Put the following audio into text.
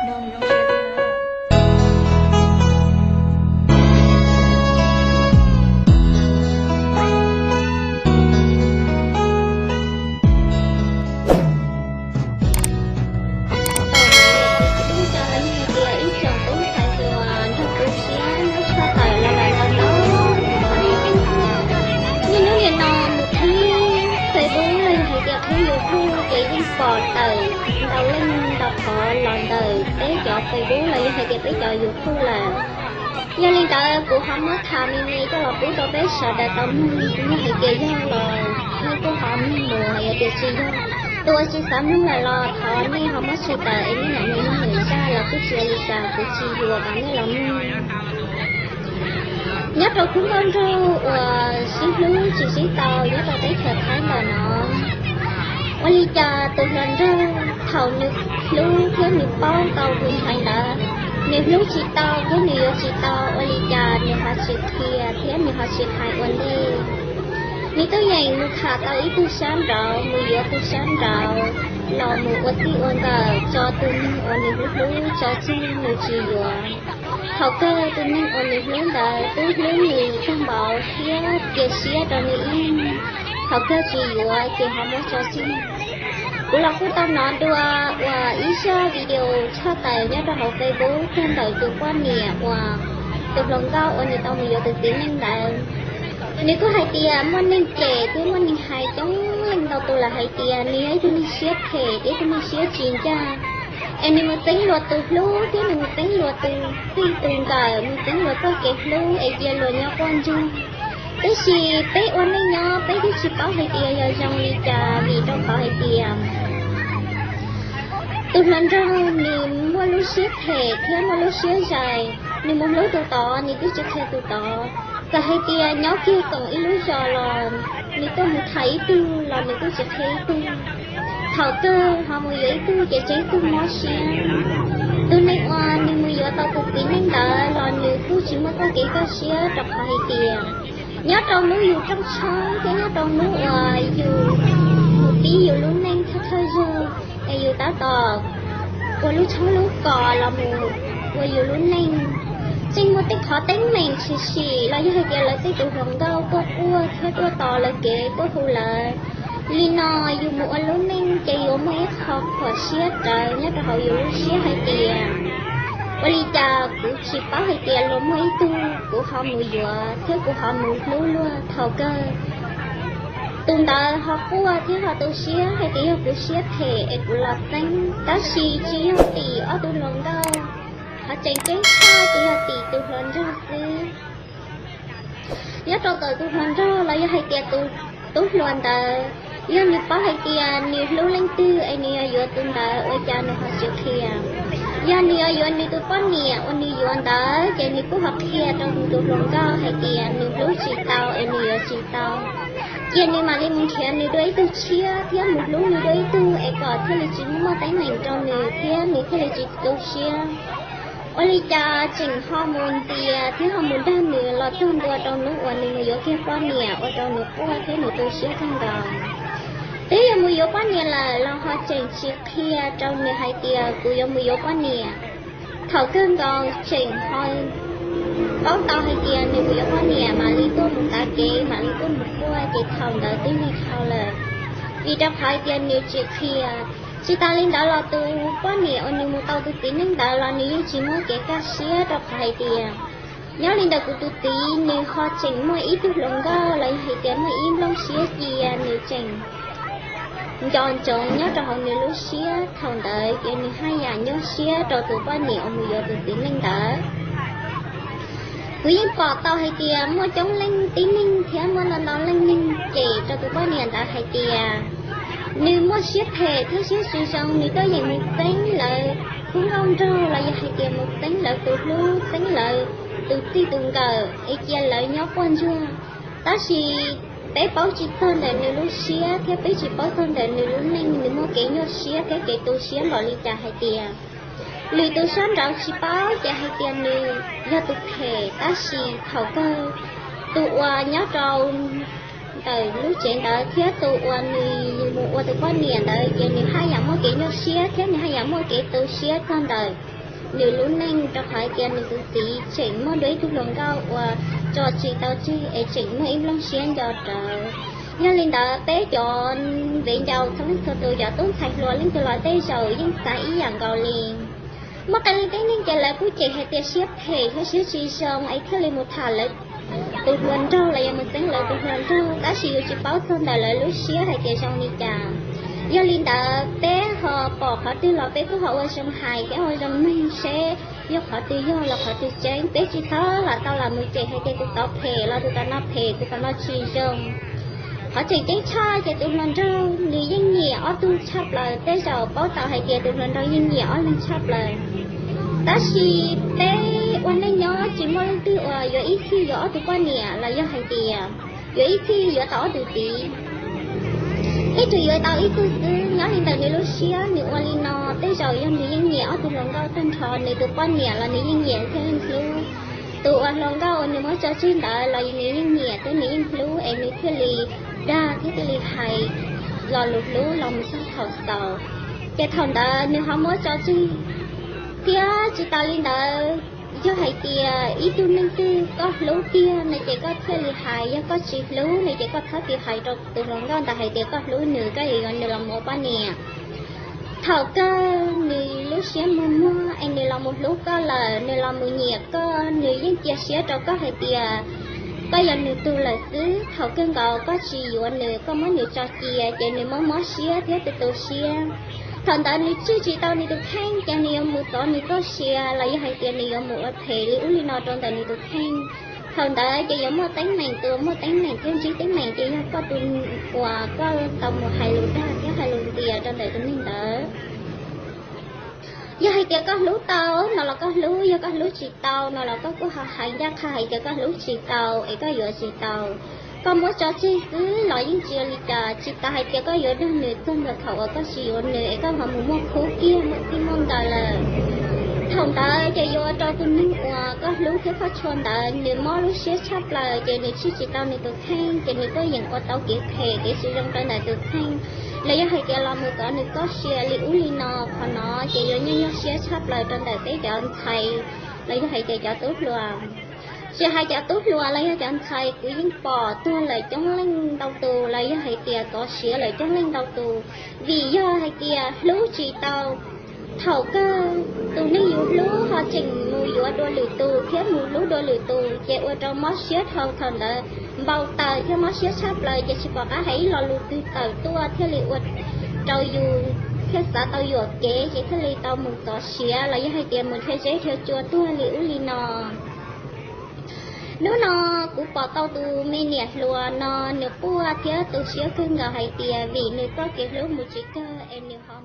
Ib tsoom tub ntxhais hluas nrog kuv siab nyob tshaj tawm los lawm ntau hnub. Niaj hnub nim no mus qhib Facebook los yog hais tias qhib YouTube ces yeej pom tawm ntau leej ntau qhov los ntawm peb cov Facebook los yog hais tias peb cov YouTube lawm. Yog li ntawd kuv ho muab tham me me coj los pub rau peb sawv daws tau mloog, yog hais tias yog los nej kuj ho mloog mus, yog tias tsis yog, tus uas tsis xav mloog lawm los thov nej ho muab tso tawm es nej mam li mloog lwm zaj los kuj tsis ua li cas, kuv tsis yuam kom nej los mloog. Nyob rau khub nkauj nraug uas sib hlub tsis sib tau nyob rau teb chaws Thaib ntawm no, ua li cas tus hluas nraug thaum nws hlub thiab nws paub tau tus ntxhais ntawd, nws hlub tsis tau thiab nws yuav tsis tau, ua li cas nws ho tsis qhia thiab nws ho tsis hais ua ntej. Nws twb yeem mus tham tau ib tug sab nraud, mus yuav tus sab nraud los mus ua txij ua nkawm tso tus neeg uas nws hlub hlub tso tseg nws tsis yuav. Thaum kawg tus neeg uas nws hlub ntawd twb hlub nws tag npaum thiab cia siab rau nws ib, thaum kawg tsis yuav ces ho muab tso tseg. Kuv los kuj tau hnov dua uas ib zaj video tshaj tawm nyob rau hauv Facebook txog ntawm tus poj niam uas tus hluas nkauj uas nws tau mus yuav tus txiv neej ntawd. Nws kuj hais tias muaj neeg cem thiab muaj neeg hais coob leej ntau tus lawm hais tias nws yog ib tug neeg siab phem thiab ib tug neeg siab tsis ncaj, es nws mus txeeb luag tus hlub thiab nws mus txeeb luag tus txij tus nkawm, mus txeeb luag txoj kev hlub es cia luag nyob quaj ntsuag. Tab sis peb ua neej nyob peb twb tsis paub hais tias yog zoo li cas, vim rau qhov hais tias tus hluas nraug nws muaj lub siab phem thiab muaj lub siab zais, nws mus hlub tus tod nws twb tsis qhia tus tod. Txawm hais tias nyob kiag koom ib lub zos los nws tuaj mus tham ib tug los nws twb tsis qhia ib tug. Thaum kawg ho mus yuav ib tug ces tseg ib tug mob siab. Tus neeg uas nws mus yuav tau tus txiv neej ntawd los nws kuj tsis muaj txoj kev kaj siab rau qhov hais tias nyob rau hnub yus rooj tshoob thiab nyob rau hnub uas yus mus pib yus lub neej thawj thawj zaug es yus tab tom ua lub tshoob lub kos los mus ua yus lub neej, tseem muaj tej qhov teeb meem tshwm sim los yog hais tias lawv tej tus hluas nkauj tuaj quaj thiab tuaj tos lawv kev tuaj hu lawv. Li no yus mus ua lub neej ces yuav muaj ib qho khuam siab rawv nyob rau hauv yus lub siab hais tias ua li cas kuv tsis paub hais tias luag muaj ib tug kuv ho mus yuav thiab kuv ho mus hlub luag. Thaum kawg tus ntawd ho quaj thiab ho tu siab hais tias yog kuv siab phem es kuv los txeeb, tab sis tsis yog tim ob tug hluas nkauj, qhov tseem ceeb tshaj ces yog tim tus hluas nraug xwb. Nyob rau ntawm tus hluas nraug los yog hais tias tus tub hluas ntawd, yog nws paub hais tias nws hlub leej twg es nws yuav yuav tus ntawd ua cas nws ho tsis qhia? Yog nws yuav yuav nws tus poj niam uas nws yuav ntawd ces nws kuj ho qhia rau nws tus hluas nkauj hais tias nws hlub tsis tau es nws yuav tsis tau, ces nws mam li mus nrhiav nws dua ib tug tshiab thiab mus hlub nws dua ib tug es kom thiaj li tsis muaj teeb meem rau nws thiab nws thiaj li tsis tu siab. Ua li cas tseem ho mus ntxias thiab ho mus dag nws los txog ntua rau hnub uas nws mus yuav kiag poj niam ua rau nws quaj thiab nws tu siab kawg nkaus. Twb yuav mus yuav poj niam lawm los ho tseem tsis qhia rau nws hais tias kuv yuav mus yuav poj niam. Thaum kawg nkaus tseem ho paub tau hais tias nws mus yuav poj niam mam li tuaj mus tav kev mam li tuaj mus quaj ces thaum ntawd twb lig dhau lawm, vim rau qhov hais tias nws tsis qhia. Tsis tas li ntawd los tus poj niam uas nws mus tau tus txiv neej ntawd los nws yeej tsis muaj kev kaj siab rau qhov hais tias nyob li ntawm kuv tus txiv nws ho tseem muaj ib tug hluas nkauj los yog hais tias muaj ib nplooj siab cia nws tseem nco ntsoov nyob rau hauv nws lub siab. Thaum ntawd ces nws haj yam nyuaj siab rau tus poj niam uas mus yuav tus txiv neej ntawd. Kuv yeej pom tau hais tias muaj coob leej tib neeg thiab muaj ntau ntau leej neeg cem rau tus poj niam ntawd hais tias nws muaj siab phem thiab siab tsis zoo, nws tuaj yeem mus txeeb lawv khub nkauj nraug los yog hais tias mus txeeb lawv tus hlub, txeeb lawv tus txij tus nkawm es cia lawv nyob quaj ntsuag. Tab sis peb paub tsis txog ntawm nws lub siab thiab peb tsis paub txog ntawm nws lub neej nws muaj kev nyuaj siab thiab kev tu siab npaum li cas hais tias lwm tus sab nraud tsis paub ces hais tias nws yog tus phem, tab sis thaum kawg tus uas nyob rau ntawm lub tsev ntawd thiab tus uas nws mus ua tus poj niam ntawd ces nws haj yam muaj kev nyuaj siab thiab nws haj yam muaj kev tu siab txog ntawm nws lub neej, rau qhov hais tias nws tus txiv tseem muaj dua ib tug hluas nkauj uas tso tsis tau tseg es tseem muaj ib nplooj siab nco rawv. Yog li ntawd peb cov viv ncaus txhua leej txhua tus, cov tub ntxhais hluas leej twg los tej zaum yeej xav ib yam nkaus li. Muaj qee leej tib neeg ces lawv kuj cem hais tias siab phem thiab siab tsis zoo es thiaj li mus tham lawv tus hluas nraug los yog mus txeeb lawv tus hluas nraug, tab sis yus tsis paub txog ntawm lawv lub siab hais tias zoo li cas. Yog li ntawd peb ho pom qhov twg los peb kuj ho ua zoo hais thiab ua zoo nug seb yog qhov twg yog los qhov twg tseeb. Peb tsis txhob lam tau lam mus cem hais tias tus tod phem los tus tod no phem, tus tod no tsis zoo. Qhov tseem ceeb tshaj ces tus hluas nraug nws yeej nyiam ob tug tshaj plaws, tej zaum paub tau hais tias tus hluas nraug yeej nyiam ob leeg tshaj plaws. Tab sis peb ua neej nyob tsis muaj leej twg uas yuav ib txhij yuav ob tug poj niam los yog hais tias yuav ib txhij yuav tau ob tug txiv. Ib tug yuav tau ib tug xwb. Nyob li ntawm nws lub siab nws ua li no, tej zaum yog nws yeej nyiam ob tug hluas nkauj tag nrho, nws tus poj niam los nws yeej nyiam thiab yeej hlub. Tus uas hluas nkauj uas nws muab tso tseg ntawd los nws yeej nyiam thiab nws yeej hlub, es nws thiaj li dag thiab thiaj li hais lo lus hlub los mus txog thaum xaus. Ces thaum ntawd nws ho muab tso tseg. Thiab tsis tas li ntawd, yog hais tias ib tug neeg twg koj hlub tiag no ces koj thiaj li hais, yog koj tsis hlub no ces koj txhob tis hais rau tus hluas nkauj ntawd hais tias koj hlub nws, koj yuav yuav nws los mus ua poj niam. Thaum kawg nws lub siab muag muag es nws los mus hlub koj lawm, nws los mus nyiam koj, nws yeej cia siab rau koj hais tias koj yog nws tug lawm xwb. Thaum kawg nkaus koj tsis yuav nws, koj muab nws tso cia, ces nws mob mob siab thiab tu tu siab. Thaum ntawd nws tswj tsis tau nws tus kheej, ces nws yuav mus txov nws txoj sia los yog hais tias nws yuav mus ua phem li ub li no rau ntawm nws tus kheej. Thaum ntawd ces yuav muaj teeb meem, tus muaj teeb meem thiab ntsib teeb meem ces yog koj tus uas koj tau mus hais lus dag thiab hais lus ntxias rau ntawm tus neeg ntawd. Yog hais tias koj hlub tau no los koj hlub, yog koj hlub tsis tau no los koj kuj ho hais ncaj qha hais tias koj hlub tsis tau es koj yuav tsis tau. Koj muab tso tseg xwb los yeej tsis ua li cas, tsis tas hais tias koj yuav dag nws txog ntawm thaum uas koj tsis yuav nws es koj ho mus muaj khub kiag muaj txij muaj nkawm lawm. Thaum ntawd ces yuav ua rau tus neeg uas koj hlub thiab koj tshua ntawd nws mob lub siab tshaj plaws, ces nws tswj tsis tau nws tus kheej, ces nws tuaj yeem ua tau kev phem kev tsis zoo rau ntawm tus kheej, los yog hais tias los mus txov nws txoj sia li ub li no. Qhov no ces yuav nyuaj nyuaj siab tshaj plaws rau ntawm peb cov ntxhais los yog hais tias cov tub hluas. Tsis hais cov tub hluas los yog cov ntxhais, kuv yeej pom tuag lawm coob leej ntau tus los yog hais tias txov siav lawm coob leej ntau tus, vim yog hais tias hlub tsis tau. Thaum kawg tus neeg yus hlub ho tseem mus yuav dua lwm tus thiab mus hlub dua lwm tus, ces ua rau mob siab dhau thaum ntawd npau taws thiab mob siab tshaj plaws, ces tsis pom qab hais ib lo lus twg tawm tuaj thiaj li ua rau yus thiaj xav tau yuam kev, ces thiaj li tau mus txov siav los yog hais tias mus dhia zeb dhia tsua tuag li ub li no. Hnub no kuv pom tau tus me niam hluas no nws quaj thiab tu siab kawg nkaus hais tias vim nws txoj kev hlub mus tsis kawg es nws ho